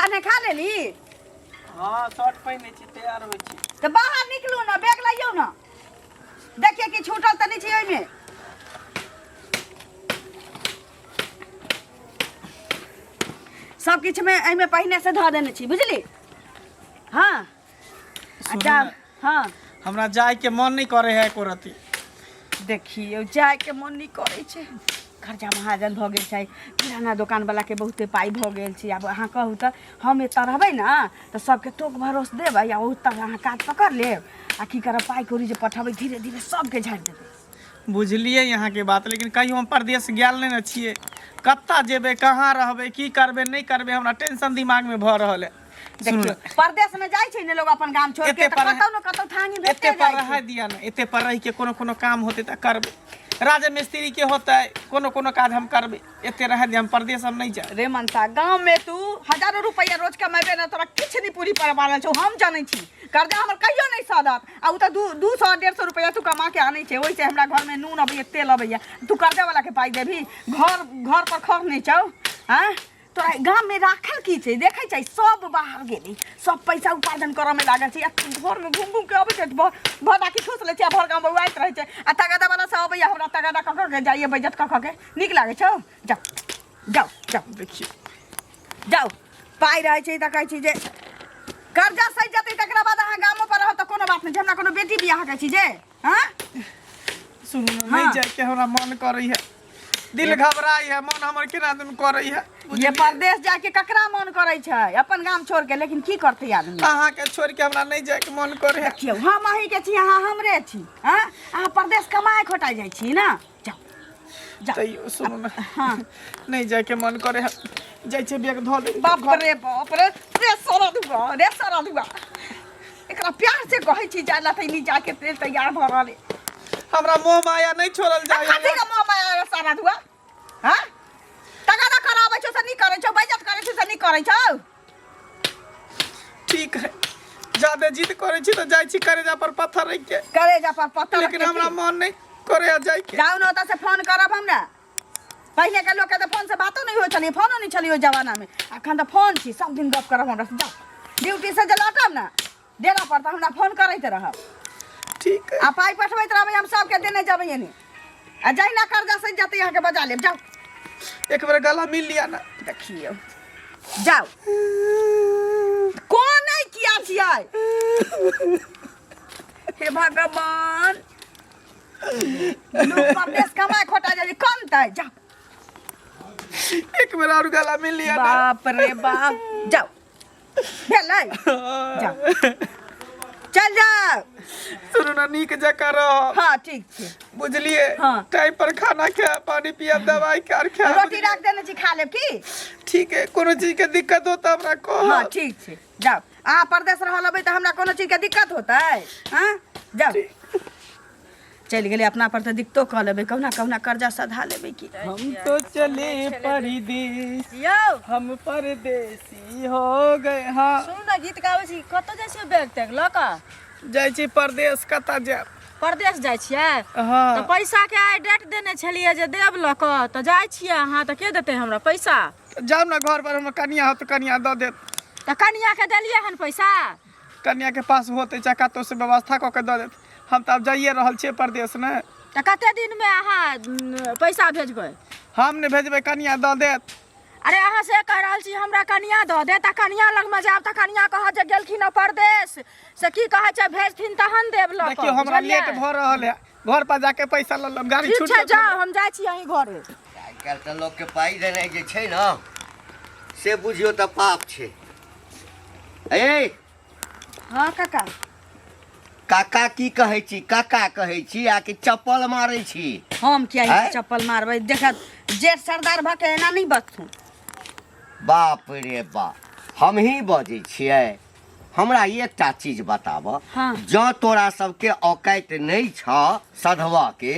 खाने खा लेली? हाँ, शर्ट पहिने छी, तैयार होइ छी। तऽ बाहर निकलू ने, बैग लइयौ ने, देखिए कि छूटल तऽ नहि छै ओहिमे। सब किछुमे एहिमे पहिने से धऽ देने छी, बुझली? हाँ। सुनू अच्छा। ने। हाँ। हमरा जायके मन नहि करे है एको रत्ती। देखियौ, जायके मन नहि करै छै, खर्चा महाजन भऽ गेल छै, किराना दोकानवलाके बहुते पाइ भऽ गेल छै। आब अहाँ कहू तऽ, हम एतऽ रहबै ने तऽ सबके टोक भरोस देबै आ ओतऽ अहाँ काज पकड़ लेब आ की करब, पाइ कौड़ी जे पठेबै धीरे धीरे सबके झाड़ि देबै। बुझलियै अहाँके बात, लेकिन कहियो हम परदेश गेल नहि ने छियै। कतऽ जेबै, कहाँ रहबै, की करबै, नहि करबै, हमरा टेंशन दिमागमे भऽ रहल है। सुनू देखियौ, ने। परदेश में जाइ छै ने लोग अपन गाम छोड़ के, एते तऽ पर कतौ ने कतौ थानी एते भेटते पर जाइ रहै छै। दिया ने, एते पर रहि के कोनो कोनो काम होतै तऽ करबै, राजा मिस्त्री के होतै, कोनो कोनो काज हम करबै। एते रहै दिया, हम परदेश हम नहि जायब। रे मनसा, गाँव में तू हजारों रुपया रोज कमेबे ने, तोरा किछु नहीं पूरी परवारल छौ, हम जानै छी। कर्जा हमर कहियो नहीं सधत आ उ तऽ 200 150 रुपया तू कमा के आनै छै, ओहिसे हमरा घर में नून अबैया, तेल अबैया। तू कर्जा वाला के पाइ देबही? घर घर पर खर नहीं छौ? आँय, तोरा गाम में राखल की छै? देखै छै, सब बाहर गेलै, सब पैसा उपार्जन करऽ में लागल छै आ तू घर में घूम घूम के अबै छै, भदाकी ठूस लै छै आ भर गाँव बौआइत रहै छै आ तगादा वाला सब अबैया, हमरा तगादा कऽ कऽ के जाइए, बेइज्जत कऽ कऽ के। नीक लागै छौ? जाउ जाउ जाउ। देखियौ। जाउ। पाइ रहै छै तऽ कहै छी जे कर्जा सहि जेतै, तकरा बाद अहाँ गामो पर रहब तऽ कोनो बात नहि छै। हमरा कोनो बेटी बियाह के छी जे? हाँ। सुनू ने, नहि हाँ। जायके हमरा मन करै है, दिल घबराइ है, मन हमर केना दुन करै है। ये परदेश जाके ककरा मन करै छै अपन गाम छोड़ के? लेकिन की करतै आदमी? अहाँके छोड़ के हमरा नहि जायके मन करै है। देखियौ, हम अहीं के छी, अहाँ हमरे छी। हाँ, अहाँ परदेश कमाए खोटाइ जाइ छी ने, जाउ जाउ। तैयो सुनू ने। हाँ। नहि जायके मन करे है, जाइ छै, बैग धऽ ले। बाप रे बाप रे, रे सरा दुआ, रे सरा दुआ, एकरा प्यार से कहै छी जाय ला तऽ ई जाके तेल तैयार भऽ रहल है। हमरा मोह माया नहि छोड़ल जाय। कथी के मोह माया रे सारा दुआ? हाँ, तगादा कराबै छौ से नहीं करै छौ, बेइज्जत करै छौ से नहीं करै छौ। ठीक है, ज्यादा जिद करै छी तऽ जाइ छी करेजा पर पत्थर रखि के। करेजा पर पत्थर लेकिन रखि के हमरा की? मन नहि करे है जाय के। जाउ ने ओतऽ से फोन करब हमरा। पहिले के लोक के तऽ फोन से बातो नहीं होइ छलै, फोनो नहीं छलै ओहि जमाना में, अखन तऽ फोन छी, सब दिन गप करब हमरा से। जाउ, ड्यूटी से जे लौटब ने डेरा पर तऽ हमरा फोन करैत रहब। ठीक है। आ पाइ पठबैत रहबै, हम सबके देने जेबै एने आ जहिना कर्जा सधि जेतै अहाँके बजा लेब। जाउ। एक बेर गला मिल लिया ना। देखियौ, जाउ। कोन नहि किया छियै? हे भगवान, लोक परदेश कमाय खोटा जाइ कमतै? जाउ। एक बेर और गला मिल लिया ना। बाप रे बाप, जाउ, भेलै, जाउ, चल जाउ। सुनू ना, नीक जकाँ रह। हाँ, ठीक छै। बुझलियै? हाँ। टाइम पर खाना खाए, पानी पिया, दवाई कार खाए। रोटी राख देने छी, खा लेब की? ठीक है, कोनो चीज के दिक्कत हो तऽ हमरा कह। हाँ, ठीक छै, जाउ। अहाँ परदेश रहल अबै तऽ हमरा कोनो चीजके दिक्कत होतै? हाँ, जाउ। चलि गेलै। अपना पर तऽ दिक्कतो कऽ लेबै, कहुना कहुना कर्जा सधा लेबै की। हम तो चले परदेश। यौ। हम परदेसी हो गए। हाँ। सुनू ने, गीत गाबै छी, कतऽ जाइ छियै बैग तैग लऽ कऽ? जाइ छी परदेश, कतऽ जायब? परदेश जाइ छियै? हाँ। तऽ पैसा के आइ डेट देने छलियै जे देब लऽ कऽ, तऽ जाइ छियै अहाँ, तऽ के देतै हमरा पैसा? जाउ ने घर पर, हमर कनिया होत, कनिया दऽ देत। तऽ कनिया के देलियै हन पैसा? कनिया के पास होतै, चाहे कतौ से व्यवस्था कऽ के दऽ देत। हम तऽ आब जाइए रहल छियै परदेश ने। तऽ कते दिनमे अहाँ पैसा भेजबै? हम नहि भेजबै, कनिया दऽ देत। अरे, अहाँ से कहि रहल छी हमरा कनिया दऽ देत, आ कनिया लगमे जायब तऽ कनिया कहत जे गेलखिन हँ परदेश, से की कहै छै, भेजथिन तहन देब लऽ कऽ। देखियौ, हमरा बुझलियै? लेट भऽ रहल है, घर पर जाके पैसा लऽ लेब, गाड़ी ठीक छूट छै, जायत। जाउ, हम जाइ छी अहीं घरे। आइ काल्हि तऽ लोकके पाइ देनाइ जे छै ने से बुझियौ तऽ पाप छै। ए। हाँ काका। काका की कहै छी? काका कहै छी आ कि चप्पल मारै छी? हम किया आँय? चप्पल मारबै? देखत, जेठ सरदार भऽ के एना नहि बजथुन। बाप रे बाप, हमही बजै छियै? हमरा एकटा चीज बताब। हाँ। जँ तोरा सबके औकाति नहि छह सधबऽ के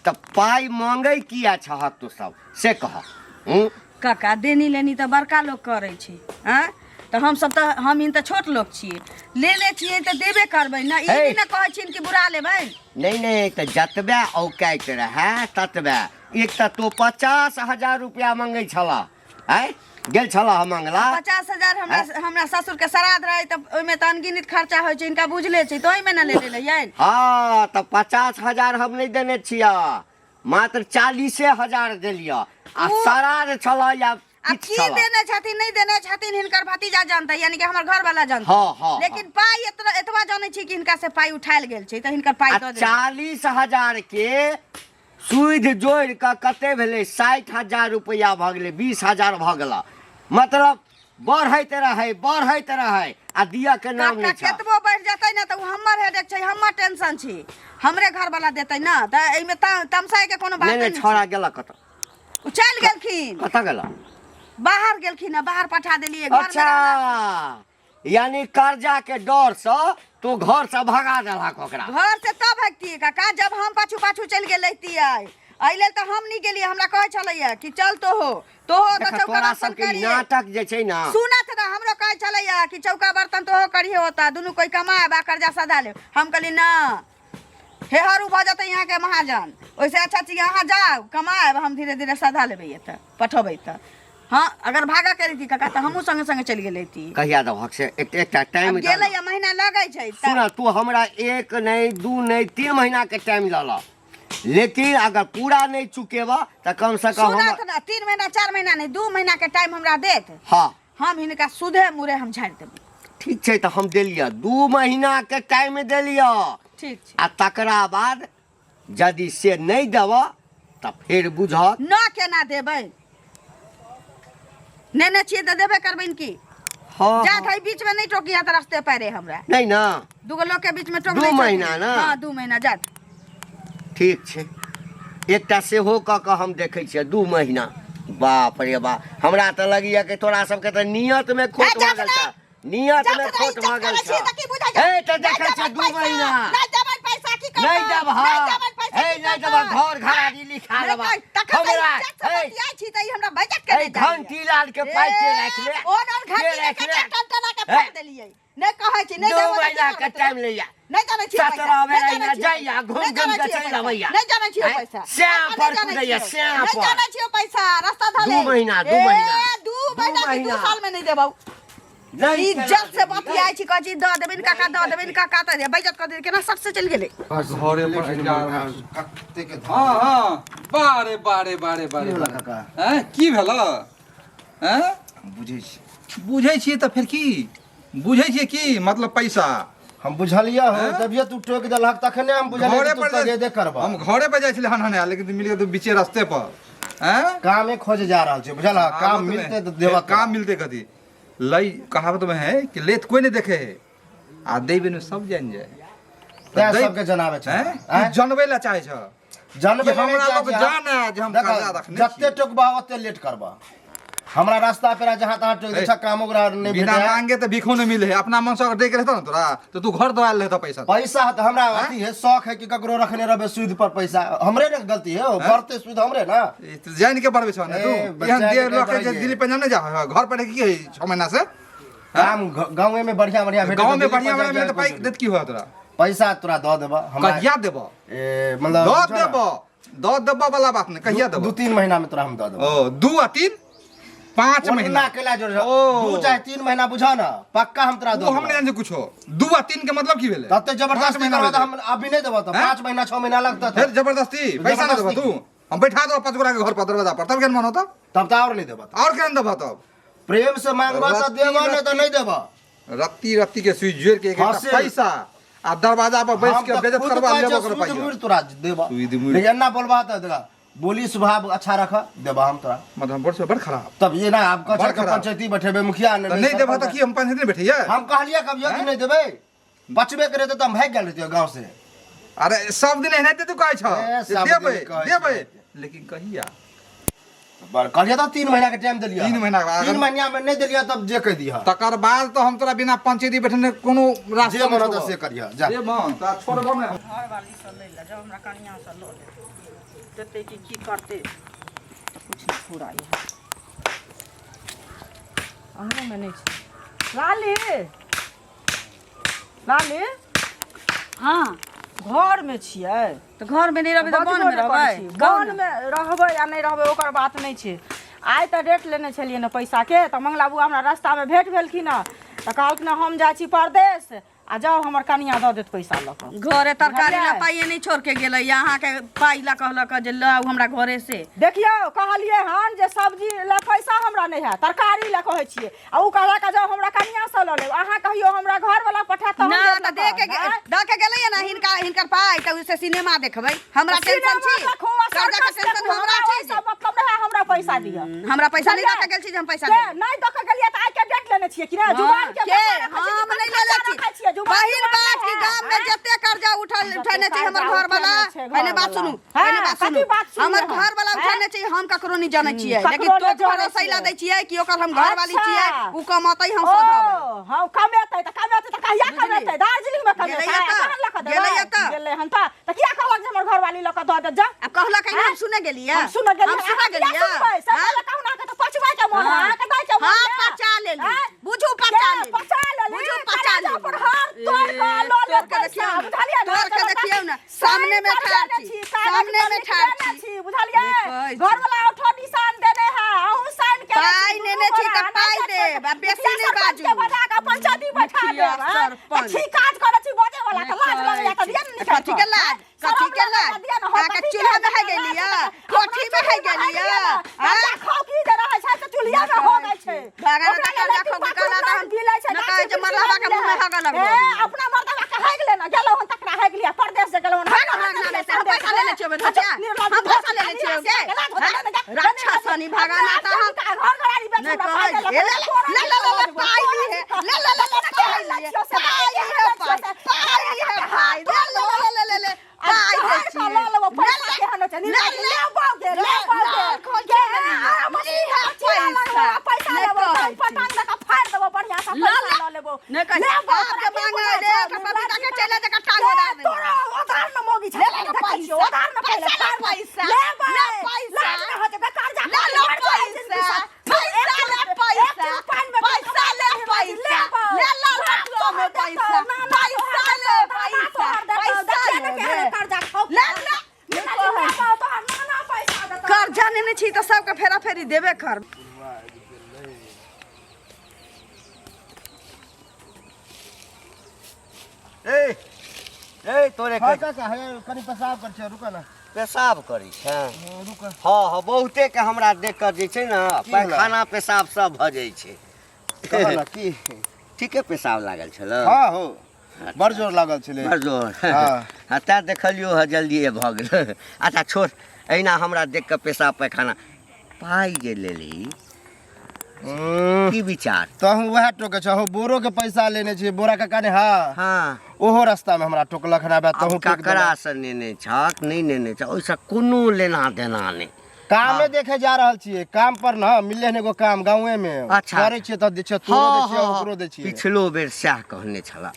तऽ पाइ मांगै किया छहक तू सब, से कह। हूँ? काका, देनी लेनी तऽ बड़का लोक करै छै। आँय, तऽ हमसब तऽ हम इन तऽ छोट लोक छियै, लेने छियै तऽ देबे करबै ने। ई हे। नहि ने कहै छियनि कि बुरा लेबै। नहि नहि, तऽ जतबे औकाति रहए ततबे। एक तऽ तू 50,000 रुपया मंगै छलह, आँय? गेल छलह मंगला? 50,000 हमरा हमरा ससुर के श्राद्ध रहे तऽ ओहिमे तऽ अनगिनत खर्चा होइ छै, हिनका बुझले छै, तऽ ओहिमे ने लेने रहियनि। हँ, तऽ 50,000 हम नहि देने छियह, मात्र 40,000 देलियह आ श्राद्ध छलह या आब किछु की छलह। देने छथिन नहि देने छथिन हिनकर भतीजा जानतै, यानी कि हमर घर वाला जानतै। हँ, हँ, लेकिन पाइ एतना एतबा जानै छी कि हिनका से पाइ उठायल गेल छै, तऽ हिनकर पाइ आ दऽ देबै। 40,000 के सूदि जोड़ि कऽ कते भेलै? 60,000 रुपैआ भऽ गेलै, 20,000 भऽ गेल। मतलब बढ़ैत रहै, बढ़ैत रहै आ दिअ के नाम काका नहि छह। केतबो बढ़ि जेतै ने तऽ ओ हमर हेडेक छै, हमर टेंशन छी, हमरे घर वाला देतै ने, तऽ एहिमे तमसाय के कोनो बात नहि नहि नहि। छौड़ा गेलक कतऽ? ओ चलि गेलखिन। कतऽ गेल? बाहर गेलखिन हँ, बाहर पठा देलियै घर। अच्छा, यानी कर्जा के डर से तू घर से भगा देलहक ओकरा? घर से तब भगतियै काका जब हम पाछू पाछू चलि गेल रहितियै। एहि लेल तऽ हम नहि गेलियै। हमरा कहै छलैया कि चल तोहो तोहो तऽ देखा, चौका तोरा बर्तन सबके ई करिहे। नाटक जे छै ने। सुनत ना, हमरो कहै छलैया कि चौका बर्तन तोहो करिहे, होता दुनू कोई कमाएब आ कर्जा सधा लेब। हम कहली ना, हे हरू भऽ जेतै यहाँके महाजन, ओहिसँ अच्छा चीज अहाँ जाउ कमाएब, हम धीरे धीरे सधा लेबै, एतऽ पठेबै। तऽ हँ, अगर भागऽ के रहिती काका तऽ हमहूँ संगे संगे चलि गेल रहिती। कहिया देबहक से एक एकटा टाइम आब गेलै या महीना लगै छै तऽ। सुन, तू हमरा 1 नहि, 2 नहि, 3 महीना के टाइम लऽ लऽ, लेकिन अगर पूरा नहि चुकेबह तऽ कम से कम सुनत ना, 3 महीना 4 महीना नहि, 2 महीना के टाइम हमरा देत। हँ। हम हिनका सुधे मुरे हम झाड़ि देबै। ठीक छै, तऽ हम देलिअ 2 महीना के टाइम देलिअ। ठीक छै। आ तकरा बाद यदि से नहि देबह तऽ फेर बुझत। न केना देबै? नेने छियै तऽ देबे करबै ने की? हँ। जा हँ। थाई बीच में नहीं टोकी हाथ रास्ते पैरे हमरा। नहि ने। दूगो लोग के बीच में टोक दू नहीं महीना सकैत। ने? हाँ, 2 महीना जा। ठीक छै, एकटा सेहो कऽ कऽ हम देखै छियै 2 महीना। बाप रे बाप, हमरा तऽ लगैया कि तोरा सबके तऽ नियत में खोट ए, भऽ जा गेल ना। छह, नियत जा में ना, खोट इज्जत भऽ गेल करै छियै छह। तऽ की बुझै छै? हे तऽ नहि देखै छियै देबै 2 पैसा, महीना। नहि देबै पैसा की करबै? नहि देबह। नहि देबै पैसा हे की नहि करबै? देबह, घर घरारी लिखा नहि लेबह तखन तऽ हमरा। इज्जत से हे बतियाइ छी तऽ ई हमरा बेइज्जत हे केने जाइए। घंटी लाल के पाइ के राखि ले, ओन ओन के घंटी राखि के ले। टन के हे। फाड़ देलियै। नहि कहै छी नहि दू देबै तऽ की महीना के करबै तोरा? टाइम लैया। नहि जानै छियै पैसा, 17 नहि बेर जानै अहिना छियै जाइया, पैसा, घुमि नहि घुमि जानै के छियै चलि पैसा, अबैया। नहि जानै छियै आँय? पैसा। श्याम नहि पर जानै कुदैया, छियै। श्याम नहि पर। जानै छियै पैसा, रास्ता धऽ दू ले। महीना, दू ए, महीना। दू दू महीना कि 2 महीना। साल में नहि देबौ। नहि इज्जत से बतियाइ छी, कहै छी दऽ देबनि काका, दऽ देबनि काका, तऽ बेइज्जत कऽ देलकै केना सट से चलि गेलै। घरे पर जा रहल। कतेक हँ हँ, बारे बारे बारे बारे। की भेल बारे। काका? हैं, की भेल? हैं? बुझै छी। बुझै छियै तऽ फेर की बुझै छियै? की मतलब पैसा? हम बुझलियै हो। हैं? तभिए तू टोकि देलहक तखने हम बुझलियै घरे कि तू पर तगेदे करबह। हम घरे पर जाइ छलै हन हन, लेकिन तू मिल गेल तू बीचे रास्ते पर। हैं? कामे खोजे जा रहल छै, बुझल? काम मिलते तऽ देबह। काम मिलते कथी लई? कहावत में है कि लेत कोई नहीं देखे है आ देबे ने सब जान जाए। तैं सबके जनाबै छै। हैं? तू आँय? जनबै ला चाहे छ जानबे कि हमरा नहि लोग चाहै छै। जाने जे हम देखो, कर्जा रखने जते छियै। टोकबह ओते लेट करबह। हमरा रास्ता पेरा जहाँ तहाँ टोक दै छ, काम ओकरा नहि बिना भेटै है। मांगे तऽ भीखो नहीं मिले है। अपना मन से अगर दे के रहता ना तोरा तो तू घर दवाल रहता पैसा। पैसा तऽ हमरा अथी है, शौक है कि ककरो रखने रहबे सूद पर पैसा। हमरे ने गलती है, ओ बढ़ते सूद हमरे ना। ई तऽ जानि के बढ़बै छौ ने तू। ए, बच्चा एहन के देर नहि लऽ के जे बढ़ैये। दिल्ली पंजाब नहि जा, घर पर की है 6 महीना से? काम गाँवे में बढ़िया बढ़िया भेटै। गाँव में दिल्ली बढ़िया पंजाब बढ़िया मिले तऽ जाय पाइ कोइ देत की हुआ तोरा? पैसा तोरा दऽ देबह हमरा। कहिया देबह? ए, मतलब दऽ बुझो ना, देबह, दऽ देबह वाला बात नहि, कहिया दू देबह? 3 महीना में तोरा हम दऽ देबह। ओ 2 आ 3 5 ओना महीना केला जोड़ ओ। 2 चाहे 3 महीना बुझा ना, पक्का हम तोरा ओ दऽ हम नहि देबह। जानै छी कुछो। 2 आ 3 के मतलब की भेलै? तते पाँच जबरदस्ती महीना करबह तऽ भेलै। हम अभी नहि देबह तऽ हैं? 5 महीना 6 महीना लगतह फेर तऽ। जबरदस्ती पैसा नहि देबह जबरदस्ती। तू? हम बैठा देबह 5 गोरा के घर पर, दरवाजा पर, तब केहन मन होतौ? तब तऽ आओर नहि देबह। आओर केहन देबह तब? प्रेम से मांगबह तऽ रत्ती- देबह, नहि तऽ नहि देबह। रत्ती रत्ती के सुई जोड़ के एक हाँ, एकटा से- पैसा आ दरवाजा पर बैस हम के तऽ बेइज्जत खुद करबा कहै लेबो छियौ, कर सूद पाइयो। मुड़ तोरा देबह। सूद मुड़। लेकिन एना बोलबह तऽ देखा, बोली स्वभाव अच्छा रख, देबह हम तोरा। मतलब हम बड़ बड़ खराब। तब ये ना आब बड़ कहै खराब। पंचायती बैठेबै मुखिया तऽ नहि देबह तऽ की हम पंचायती नहि बैठैयै? हम कहलियै कभियो कि नहि देबै? बचबे के रहतै तऽ हम भागि गेल रहितियै गाँव से। अरे सब दिन एनाहिते तू कहै छह ए, जे सब दिन देबै कहै देबै छै। लेकिन कहिया? बड़ कहलियै तऽ 3 महीना के टाइम देलियै। 3 महीना के बाद। 3 महीना में नहि देलियै तब जे कहि दिहऽ। तकर बाद तऽ हम तोरा बिना पंचायती बैठने कोनो रास्ता जे मन नहि होतै छोड़बौ। से करिहऽ जा। जे मन तोरा छोड़बौ नहि हम। घरवाली से लै लए जाउ, हमरा कनियाँ से लऽ ले देतै कि की करतै तऽ किछु नहि फुराइ है। अङ्गनोमे नहि छै। लाली, लाली। हँ। घरमे छियै? तऽ घरमे नहि रहबै तऽ बजबो वनमे नहि करै रहबै? छी। वनमे रहबै आ नहि रहबै ओकर बात नहि छै। आइ तऽ डेट लेने छलियै ने पैसाके, तऽ मंगला बुआ हमरा रास्तामे भेट भेलखिन हँ, तऽ कहलखिन हम जाइ छी परदेश, आ जाउ हमर कनिया दऽ देत पैसा लऽ कऽ। घरे तरकारी ला बुझलियै? पाइए नहि छोड़ के गेलै, अहाँके पाइ ला कहलक जे लाउ हमरा घरे से। देखियौ कहलियै हन जे सब्जी लए पैसा हमरा नहि है, तरकारी लए कहै छियै, आ ओ कहलक जाउ हमरा कनिया से लऽ लेब। अहाँ कहियो हमरा घरवला पठायत तहन ना देब तऽ दे के लऽ कऽ, आँय? दऽ के गेलैया ना हिनका हिनकर पाइ, तऽ ओहिसे सिनेमा देखबै। हमरा टेंशन सिनेमा छी, देखू आ कर्जा के सर्कस टेंशन देखू, हमरा हमरा छै ओहि जे सब मतलब नहि है, हमरा पैसा दिअ। हमरा पैसा नहि दऽ बुझलियै? के गेल छी जे हम पैसा के देबै। नहि दऽ के गेलियै तऽ आइ के डेट लेने छियै कि नहि? जुबान के के बेटा रखै छियै हम कि नहि खर्चा लेले छी। रखै छियै? जुबान पहिल जुबान बात नहि कि है, गाम में आँय? जते कर्जा उठल उठेने छै हमर कर्जा घर वाला, उठेने छै पहिने बात घरवला। सुनू, हाँ, पहिने बात कथी सुनू, बात सुनबै हमर हम? घर वाला आँय? उठेने छै, हम ककरो नहि जानै छियै, ककरो लेकिन नहि तोक जानै भरोसा छियै। ला दै छियै कि ओकर हम घर वाली अच्छा। छियै, उ कमतै हम सधबै। ओ, हाँ, कमेतै तऽ कमेतै तऽ कहिया बुझलियै? कमेतै? दार्जिलिंग मे कमेतै, गेलैया तऽ? तहन लऽ कऽ देबै? गेलैया तऽ? गेलै हन तऽ तऽ किया कहलक जे हमर घरवाली लऽ कऽ दऽ देत? जा आब कहलक हम सुने गेलियै, हम सुनऽ गेलियै, हम सुने अहाँ किया गेलियै। सुनबै? से हाँ? पहिले कहू ने, अहाँके तऽ पचबै के मोन है, हाँ। अहाँके दै के मोन हाँ, है। पचा लेली। आँय? बुझू पचा के लेली। पचा लेली? बुझू पचा कलेजा लेली। पर हाथ तोड़ि कऽ लऽ तोड़ लेब के पैसा, देखियौ ने, बुझलियै ने? तोड़ के देखियौ ने, सामने में साइन ठाढ़ कर देने छी, कागज सामने पर में लिख ठाढ़ देने छी। छी, बुझलियै? देखै छी। घरवला ओठो निशान देने है, अहूँ साइन केने छी, पाइ दुनू नेने छी गोरा, तऽ पाइ ना देब, आ बेसी मुखिया नहि सरपंच के बाजू। बजा कऽ पंचायती बैठा मुखिया देब, आँय? सरपंच। तऽ छी काज करै छी बजै वाला, तऽ लाज लगैया तऽ दिअ ने निकालि कथी के कऽ, लाज? आँय? कथी शरम के लगैया लाज? दिअ ने, हो, अहाँके कथी के चूल्हा में है लाज? गेलियै? अपना कोठी में है चूल्हा में गेलियै? गेलियै ने। आँय? कर्जा खौकी जे रहै छै से चूल्हिया में हो जाइ छै। भागल ओकरा तऽ लेल कर्जा खौकी तीन कहला तऽ पाँच हम मिलै छै, न गाछी कहै छै वृक्षी मरलाबा के मिलै मुँह में है। हगऽ लगबो। ए, अपना मर्दबा के हेग लेना, गेलहुँ हन तकरा हेग लिअ, परदेश जे गेलहुँ हन, भाग हेग भाग लेने ना हम पैसा लेने छियौ बे धोतिया, हम पैसा लेने छियौ गे। राक्षस सनी भागाना तऽ हम घर घरारी बेच नहि हमरा कहै पाइ देलक, ले ले ले ले ले ले पाइ ली है, ले ले ले ले पाइ ली है, पाइ ली है, पाइ पाइ ली है, पाइ ले ले ले ले ले ले पाइ दै छियै। ले ले ले लाल खोल के ली है पैसा। नहि कहै छी। नहि कहै छी। बाप के मांगे रे, ओकर बबीता के चले जकर टांग ओढ़ा देबै। ले ले पैसा, पैसा ले पैसा, ले पैसा, ले लो पैसा, पैसा ले पैसा, पैसा ले पैसा, ले लो लटुआ में पैसा, पैसा ले पैसा, पैसा ले बे। ले ले कर्जा नेने छी तऽ सबके फेरा फेरी देबे कर। ए ए तोरे हाँ काका, हे कनि पेशाब कर छै, रुका ना। पेशाब करै छै? रुका। हँ हँ, बहुते के हमरा देख कऽ जे छै ने की भेलै? पैखाना पेशाब सब भऽ जाइ छै। कह ना की? ठीके पेशाब लागल छल? हाँ हो, बड़ जोर लागल छलै। बड़ जोर? हाँ। हँ, तैं देखलियौ हँ, जल्दिए भऽ गेल। अच्छा छोड़, एहिना हमरा देख कऽ पेशाब पैखाना। पाइ जे लेलही, की विचार? तहूँ वएह टोके छहो, बोरो के पैसा लेने छियै बोरा काका ने। हाँ। हाँ। ओहो रास्ता में हमरा टोकलक हन, आबे आब तहूँ टोक देलक। ककरासँ नेने छक नहि नेने छक, ओहिसँ कोनो लेना देना नहि। कामे हाँ। देखे जा रहल छियै, काम पर न मिलले हन एगो काम गाँवे में। अच्छा। करै छियै तऽ दै छियै, तोरो दै छियै, ओकरो दै छियै। पिछलो बेर सएह कहने छलऽ।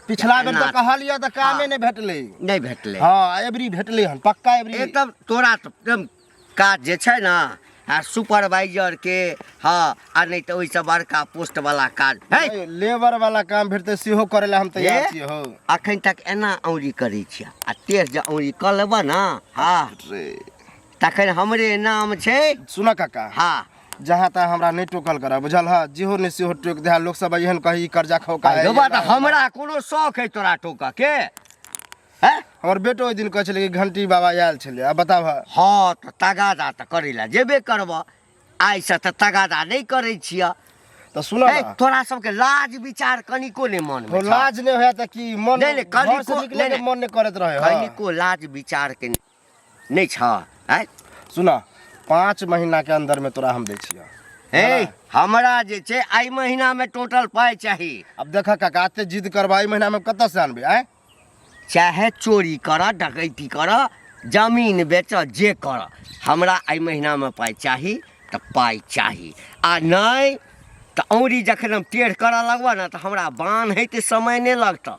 पिछला बेर तऽ एना- कहलियै तऽ कामे हाँ। नहि भेटलै। नहि भेटलै? हाँ, एबरी भेटलै हन पक्का एबरी। एकदम तोरा तऽ एकदम काज जे छै ने आ सुपरवाइजर के, हँ, आ नहि तऽ ओहिसँ बड़का पोस्ट वाला काज है। लेबर वाला काम भेटतै सेहो करै लए हम तैयार छियै हौ। अखन तक एना औरी करै छियै आ तेज जे औरी कऽ लेबऽ ने, हँ, तखन हमरे नाम छै। सुन काका। हँ। जहाँ तहाँ हमरा नहि टोकल करऽ, बुझल ह? जेहो नहि सेहो टोकि दे, लोक सब एहन कही कर्जा खौका है। यौ बा, तऽ हमरा कोनो शौक है तोरा टोकऽ के? हैं? हमर बेटो ओहि दिन कहै छलै कि घंटी बाबा आयल छलै, आब बताब। हँ, तऽ तगादा तऽ करै लए जेबे करबऽ, आइसँ तऽ तगादा नहि करै छियऽ। तऽ सुन हे ने। तोरा सबके लाज विचार कनिको नहि मनमे हो छौ? लाज नहि होय तऽ की मन नहि, नहि, घर से कनिको- निकले के नहि, मन नहि करैत रहे। हँ। कनिको लाज विचार के नहि छ? आँय? सुन, 5 महीना के अंदर में तोरा हम दै छियऽ। हे, हमरा जे छै एहि महीनामे टोटल पाइ चाही। अब देख काका, एते जिद करबा, एहि महीना में कतऽ से आनबै? आँय? चाहे चोरी करऽ, डकैती करऽ, जमीन बेचऽ, जे करऽ, हमरा एहि महीनामे पाइ चाही तऽ पाइ चाही। आ नहि तऽ औरी जखन हम टेढ़ करऽ लगबऽ ने तऽ हमरा बान्हैत समय नहि लगतऽ।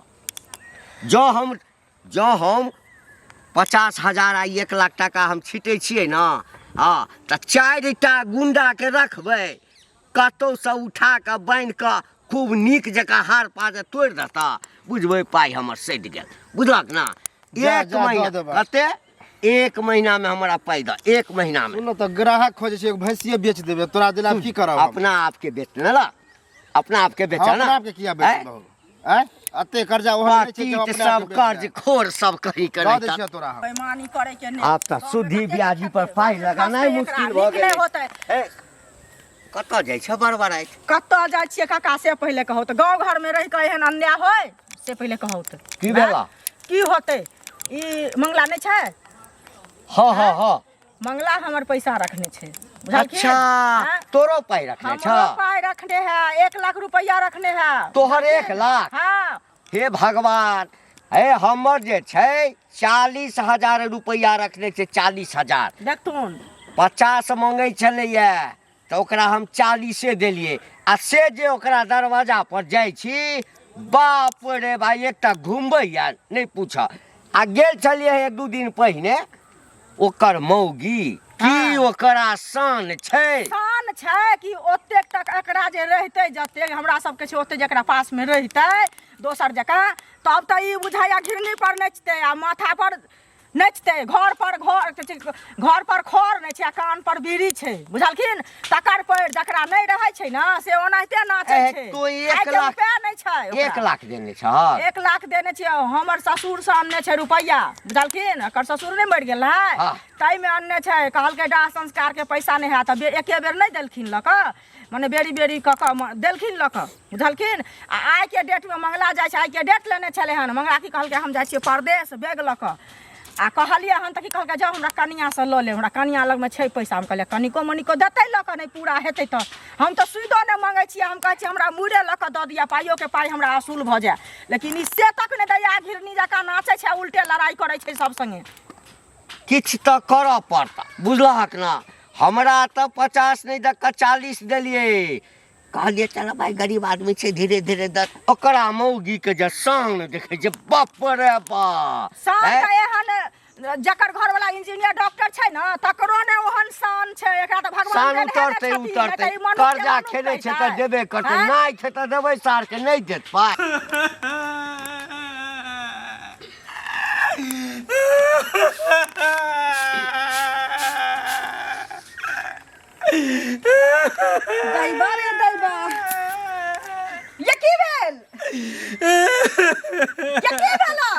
जँ हम 50,000 आ 1 लाख टाका हम छिटै छियै ने, हँ, तऽ 4 टा गुंडाके रखबै, कतहुसँ उठा कऽ बान्हि कऽ खूब नीक जकाँ हार पाज तोड़ि देता, बुझबै पाइ हमर सधि गेल। बुझलक ने? जा, एक जा, दऽ महीना देबऽ। कते? एक महीना में हमरा पाइ दऽ एक महीना में सुन तऽ ग्राहक खोजै छै एगो भैंसिए बेच देबै तोरा दिला की करब हम? अपना आपके बेच ने ला अपना आपके बेचा हम ना अपना आपके किया बेच आँय? दहु आँय एते कर्जा ओहन नहि छै कि हम पतित अपने आपके सब बेच कर्ज देब। खोर सब कहीं के दऽ नहीं दै ता। छियौ तोरा हम बेईमानी करे के नहि आब तऽ सुधी ब्याजी पर पाइ लगानाइ मुश्किल भऽ नीक गेलै नहि होतै ए, कतऽ जाइ छ बड़बड़ाइत कतऽ जाइ छियै काका से पहिले कहू तऽ गाँव घरमे रहि कऽ एहन अन्याय होय से पहिले कहू तऽ की भेला? की होतै ई मंगला नहि छै हँ हँ हँ मंगला हमर पैसा रखने छै बुझलखिन? अच्छा हाँ? तोरो पाइ रखने छ हमरो पाइ रखने है 1 लाख रुपैआ रखने है तोहर 1 लाख? हाँ। हे भगवान हे हमर जे छै 40,000 रुपैआ रखने छै 40,000। देखथुन। 50 मंगै छलैया तऽ ओकरा हम 40 देलियै आ से जे ओकरा दरवाजा पर जाइ छी बाप रे भाई एकटा घुमबैया नहि पूछ आ गेल छलियै एक दू दिन पहिने ओकर मौगी की ओकरा शान छै। शान छै कि ओतेक तक एकरा जे रहितै जतेक हमरा सबके छै ओतेक जकरा पासमे रहितै दोसर जकाँ तब तऽ ई बुझाइया घिरनी पर नचतै आ माथा पर नचतै। घर पर घर घर पर खर नहि छै आ कान पर बीड़ी छै बुझलखिन। तकर पैर जकरा नहि रहै छै ने से ओनाहिते नाचै ए, छै। तो एक खाइके लाख उपाय नहि छै ओकरा। 1 लाख देने छह? 1 लाख देने छियै। हमर ससुर से अनने छै रुपैआ बुझलखिन। एकर ससुर नहि मरि गेल है ताहिमे अनने छै। कहलकै दाह संस्कारके पैसा नहि हैत तऽ एके बेर नहि देलखिन लऽ कऽ मने बेरी बेरी कऽ कऽ देलखिन लऽ कऽ बुझलखिन। आ आइके डेटमे मंगला जाइ छै। आइके डेट लेने छलै हन मंगला। की कहलकै हम जाइ छियै परदेश बैग लऽ कऽ आ कहलियै हन तऽ की कहलकै जाउ हमरा कनिआँसँ लऽ लेब हमरा कनिआँ लगमे छै पैसा। हम कहलियै कनिको मनिको देतै लऽ कऽ नहि पूरा हेतै तऽ हम तऽ सुइदो नहि मङ्गै छियै। हम कहै छियै हमरा मूड़े लऽ कऽ दऽ दिअ पाइयोके पाइ हमरा असूल भऽ जाय लेकिन ई से तक नहि दैया। घिरनी जकाँ नाचै छै आ उल्टे लड़ाइ करै छै सब सङ्गे। किछु तऽ करऽ पड़त बुझलहक ने। हमरा तऽ 50 नहि दऽ कऽ 40 देलियै। कहलियै चल भाइ गरीब आदमी छै धीरे धीरे दऽ। ओकरा मौगीके जे शान देखै छै बाप रे बाप। शान तऽ एहन जकर घरवाला इंजीनियर डॉक्टर छै ने तकरो ने ओहन शान छै। एकरा तऽ भगवान शान देने उतरतै छथिन, नहि उतरतै तऽ ई मनुख के कर्जा मनुख खेलै छै तऽ कहितै। देबे करतै। आँय? नहि छै तऽ देबै सारके नहि देत पाइ। दैबा रे दैबा ये की भेल ये की भेला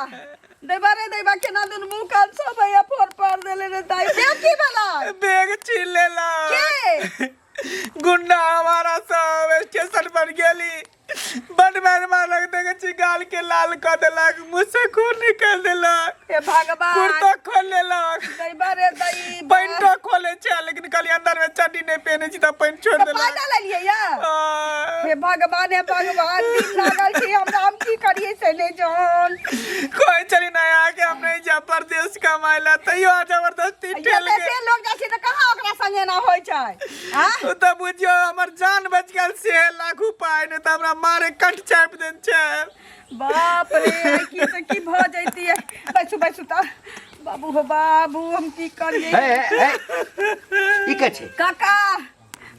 दैबा रे दैबा केना दुन मुंह कान सब भैया फोर पार देले रे दाई ये की भेला? बैग छीन लेलक। के? गुंडा हमारा सब स्टेशन पर गेली बड मार मारलक। देखे छी गाल के लाल कऽ देलक मुँह से खून निकल देलक। हे भगवान। कुर्तो खोल लेलक। दैबा रे दैबा। पैंटो खोले छै लेकिन कहलियै अंदर में चड्डी नहीं पहने छी तऽ पैंट छोड़ तऽ देलक। पाइ लऽ लेलियै या? आ, हे भगवान हे भगवान दिन लागल छी हमरा हम की करियै से नहि जान। कोई चली नहीं आके हम नहीं जा परदेश कमाए ला तैयो आ जबरदस्ती ठेल के। एते लोग जाइ छै तऽ कहाँ ओकरा संगे ना होइ छै आ? ओ तऽ बुझियौ हमर जान बच गेल से लाख उपाय नहि तऽ हमरा मारे कट चापि देने छै। बाप रे आइ की से की भऽ जैतियै। बैसू बैसू तऽ बाबू हो बाबू हम की करियै? हे हे हे ई के छै? काका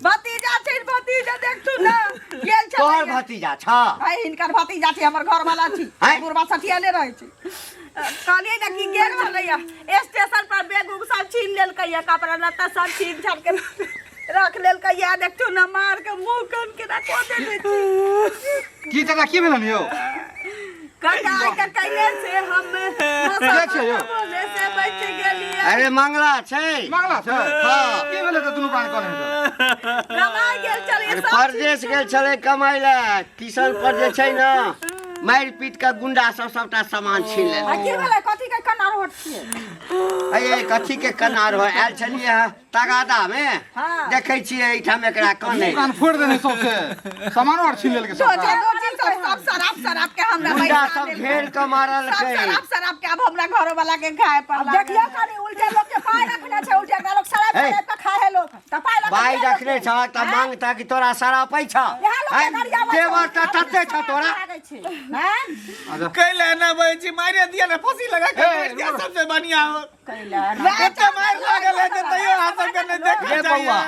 भतीजा छै भतीजा देखथु ना गेल छलै। तोहर भतीजा छ? भाई हिनकर भतीजा छै हमर घर वाला छी। आँय? बुढ़बा सठियाले रहै छै। कहलियै ने कि गेल छलैया स्टेशन पर बैग उग सब छीन लेलकैया कपड़ा लत्ता सब छीन छान के रख लेलकैया। देखथु ना मार के मुंह कान के रखो देने छै। की चाचा की भेलन यौ? काका आइ के कैले से हम के छै यौ? बोले से बच गेलियै। अरे मंगला छै। मंगला छै? हाँ। की भेलै तऽ दुनू प्राणी कोने हेतै? कमाइ गेल छलै अरे सब। परदेश गेल छलै कमाइ लए किशन पर जे छै ने मारि पीट के गुंडा सब सबटा सामान छीन आ लेलक। की भेलै कथी के कन्ना रोट छियै? अये कथी के कनार हो आयल छलियै हँ तगादा मे। हाँ। देखै छियै एहिठाम एकरा कने कान फोड़ि देने सौंसे सामानो आर छीन लेलकै दो सबटा। दो चीज सब सब शराब शराब के हमरा गुंडा बैठा सब देलकै। घेर के सब मारलकै। शराब शराब के अब हमरा घरो वाला के खाए पर आब लागल। देखियौ कनी उल्टे लोक के पाइ रखने छै उल्टे एकरा लोक शराब हे। शराब के खाए है लोक तऽ पाइ लऽ कऽ पाइ किया रखने लोक छ तऽ मांगता कि तोरा शरापै छ? इएह लोक के आँय, गरियाबै छै। देवर तऽ तते छ तोरा। लागै छै हैं? कैले ना बहन जी मारे दिया ना फांसी लगा के ए, मार दिया रुको। सबसे बढ़िया हो। कैला ना। एते मार लागल है जे तैयो अहाँ सबके नहि देखल रे जाइए। बौआ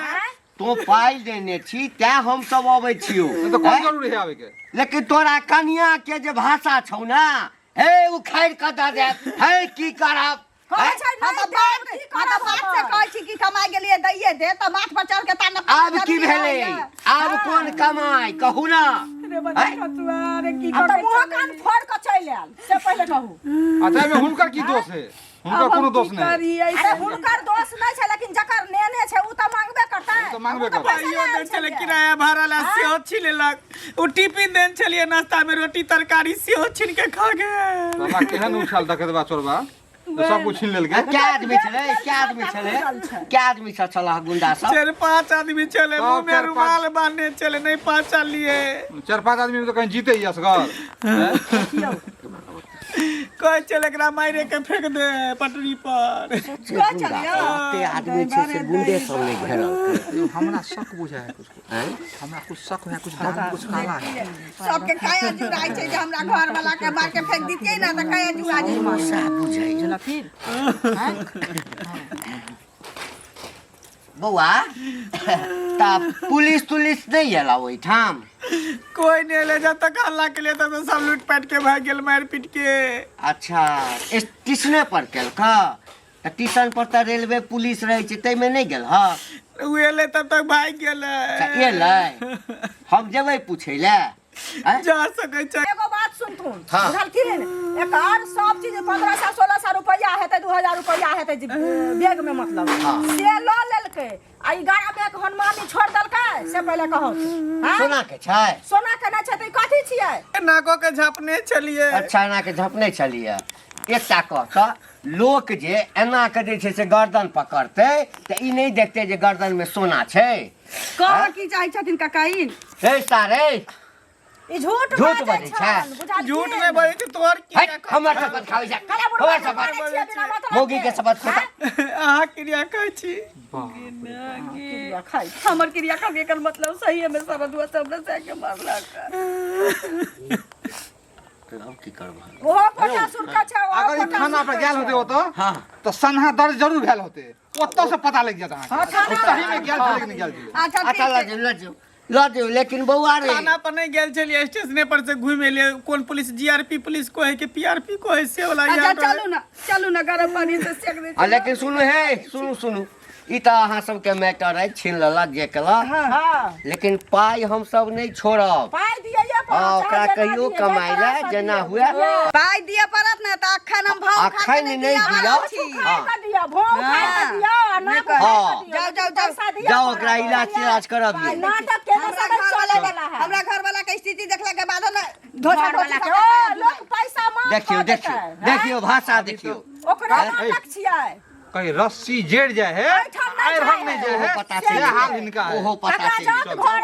तों पाइ देने छी तैं हम सब अबै छियौ। नहि तऽ कोन आँय? जरूरी है आबैके? लेकिन तोरा कनिया के जे भाषा छौ ना हे उखाड़ि कऽ दऽ देत हे की करब। कहै छै हाँ नहि तऽ देब बात की हाँ तऽ करब बात से हमर? कहै छी कि कमाइ गेलियै दैये दे तऽ माथ पर चढ़ के ताना आब की भेलै आब कोन कमाइ कहू ना आँय? आब तऽ मुँह कान फोड़ कऽ चलि आयल से पहिले कहू अच्छा एहिमे हुनकर की दोष है हुनकर कोनो दोष नहीं है अरे हुनकर दोष नहि छै लेकिन जकर नेने छै उ तऽ मांगबे करतै ओ तऽ मांगबे उ तऽ करतै। पैसा पाइयो लए देन आयल छलै छलियै। किराया भाड़ा ला सेहो छीन लेलक ओ टिफिन देन छलियै नाश्ता में रोटी तरकारी सेहो छीन के खा गेल साला केहन उछाल डकैतबा चोरबा तो सब कुछ छीन लेलकै क्या आदमी छलै क्या आदमी छलै क्या आदमी सब छल गुंडा सब चारि पाँच आदमी छलै सब मुँह में चारि पाँच- रुमाल बांधने छलै नहि पहचानलियै चारि पाँच आदमी में तो कहीं जीते ही असगर हैं? कहै छलै एकरा मारे के फेंक दे पटरी पर से गुंडा कते आदमी छै से गुंडे सब नहि घेरल यो हमरा शक बुझा है कुछ हमरा कुछ शक है कुछ दाग में कुछ काला है सबके काया जुड़ाइ छै जे हमरा घर वाला के मार के फेंक दितियै ने तऽ काया जुड़ा जेतै साफ बुझाइ बौआ तऽ पुलिस तुलिस नहि एला ओहिठाम कोई नहीं ले जब तक हल्ला के लिए तब तो सब लूट पाट के भाग गेल मार पीट के अच्छा स्टेशने पर केलक तऽ स्टेशन पर तऽ रेलवे पुलिस रहै छै ताहिमे नहि गेल हँ उ एले तब तक भाग गेल अच्छा एलै हम जेबै पूछै लए आँय? जा सकै छै एगो बात सुनथुन हाँ। बुझलखिन एकर सब चीज 1500 1600 रुपया हेतै 2000 रुपया हेतै जे बैग में मतलब हाँ। से लऽ लेलकै आ ई गाड़ा बैग हनुमानी छोड़ देलकै से पहिले कहू हाँ? सोना के छै सोना के नहि छै तऽ ई कथी छियै नाको के झापने छलिए अच्छा एना के झपने छलियै एकटा कह तऽ लोक जे एना के जे छै से गर्दन पकड़तै तऽ ई नहि देखतै जे गर्दन में सोना छै कहऽ की चाहै छथिन ककाइन हे सारे ई झूठ झूठ बाजै बाजै छै। छन, बुझलखिन? झूठ नहीं बजै छै तोहर की हट हमर शपथ खाबै छै कहले बुढ़बा हमर के शपथ मारै छियै बिना मतलब मौगी के शपथ खोता अहाँ क्रिया कहै छी क्रिया खाइ हमर क्रिया खा के एकर मतलब सही में सरदुआ से हमरा से के मारलक अब की करब ओहो फोटा सुरका छै ओहो अगर ई फोटा थाना पर सुरका गेल छै। होते ओतऽ हाँ तऽ सन्हा दर्ज जरूर भेल होते ओतऽ से पता लागि जात अहाँके हाँ, थाना सही में गेल छलै कि नहि गेल छलै अच्छा अच्छा ठीक लऽ छै जाउ लऽ जाउ लऽ जाउ लेकिन बौआ रे थाना पर नहीं गेल छलियै स्टेशने पर से घुमि एलियै कोन पुलिस जीआरपी पुलिस को है कि पीआरपी को है से वाला अच्छा याद रहै। चलू ना चलू ना गरम पानी से सेक दे आ लेकिन सुनू हे सुनू सुनू ई तऽ अहाँ सबके मैटर अछि छीन लेलक जे केलक हाँ लेकिन पाइ हमसब नहि छोड़ब पाइ दिअ हँ ओकरा कहियो कमाइ लए जेना हुए पाइ दिअ पड़त ने तऽ अखन हम भाव खा अखन के नहि दिअ दिअ छी हँ दिअ भों खा के दिअ आ नाक हँ। उठा के दिअ जाओ, जाओ, जाओ। पैसा दिअ जाओ ओकरा इलाज तिलाज करबियौ नाटक केने हमरा से घर चले वाला वाला है हमरा घर वाला के स्थिति देखला के बाद ने धोखा घर वाला धोखा के ओ लोग पैसा माफ देखियौ कऽ देखियौ देतै, हैं? देखियौ भाषा देखियौ ओकरा नाटक छियै कहीं रस्सी जेड़ जाए है एहिठाम नहि आयरन जाइ नहीं है। जाए है ओहो पता से चलि हाल गेल हिनका है ओहो पता तकरा चलि जात गेल घर